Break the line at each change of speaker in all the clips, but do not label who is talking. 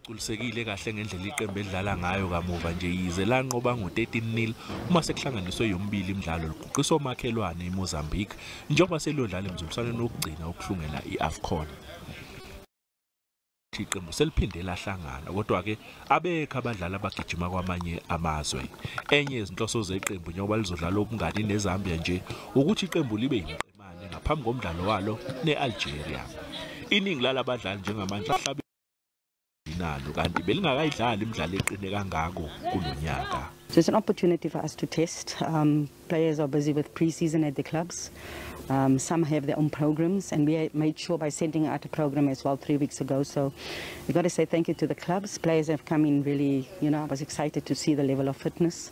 Akagculisekile kahle ngendlela iqembu elidlala ngayo kamuva nje, yize lanqoba ngo-13-0 uma sekuhlanganiswe yomibili imidlalo, liguqisa omakhelwane iMozambique njengoba seliyodlala emzuliswaneni wokugcina ukuhlungela i-AFCON. Iqembu seliphinde lahlangana, kodwa-ke abekho abadlali abagijima kwamanye amazwe. Enye yezinhloso zeqembu njengoba lizodlala ubungani neZambia nje ukuthi iqembu libe yimqemane ngaphambi komdlalo walo ne-Algeria. Iningi lalabadlali njengamanje lahlabe nalo, kanti belingakayidlali imidlalo eqine kangako kulonyaka.
So it's an opportunity for us to test. Players are busy with pre-season at the clubs. Some have their own programs, and we made sure by sending out a program as well 3 weeks ago. So we've got to say thank you to the clubs. Players have come in really, I was excited to see the level of fitness.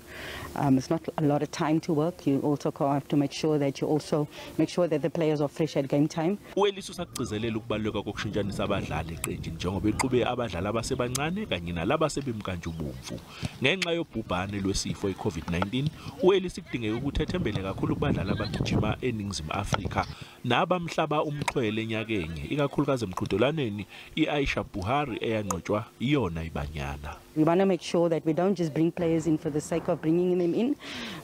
It's not a lot of time to work. You also have to make sure that you also make sure that the players are fresh at game time.
U-Ellis usakugcizelela ukubaluleka kokushintshanisa abadlali eqenjini njengoba eqhube abadlali abasebancane kanye nalaba sebemkantshubomvu. Ngenxa yobhubhane lwesifo i-COVID-19, u-Ellis kudingeka ukuthi ethembele kakhulu kubadlali abagijima eNingizimu Afrika nabamhlaba umxhwele nyakenye, ikakhulukazi emqhudelwaneni i-Aisha Buhari eyanqotshwa iyona iBanyana.
We want to make sure that we don't just bring players in for the sake of bringing them in,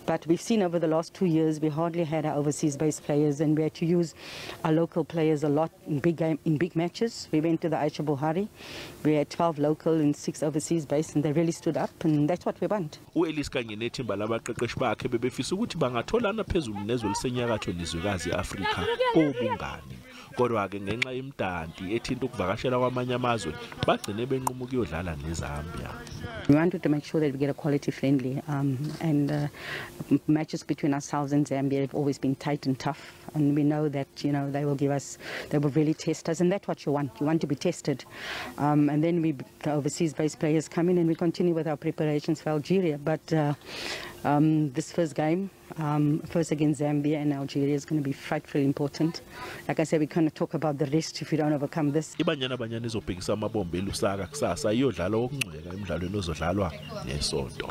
but we've seen over the last 2 years we hardly had our overseas-based players, and we had to use our local players a lot in big game, in big matches. We went to the Aisha Buhari, we had 12 local and 6 overseas-based, and they really stood up, and that's what we want.
U-Ellis kanye nethimba labaqeqeshi bakhe bebefisa ukuthi bangatholana phezulu nezwe lisenyakatho nezwekazi i-Afrika kobungani. Kodwa-ke ngenxa yemidanti ethinta ukuvakashela kwamanye amazwe, bagcine benquma ukuyodlala neZambia.
We wanted to make sure that we get a quality friendly, and matches between ourselves and Zambia have always been tight and tough, and we know that they will give us, they will really test us, and that's what you want. You want to be tested, and then the overseas-based players come in, and we continue with our preparations for Algeria. But this first game, first against Zambia and Algeria, is going to be frightfully important. Like I said, we cannot talk about the rest if we don't overcome this.
IBanyana Banyana izobhekisa amabombo eLusaka kusasa, iyodlala okungcweka emidlalweni ozodlalwa ngesonto.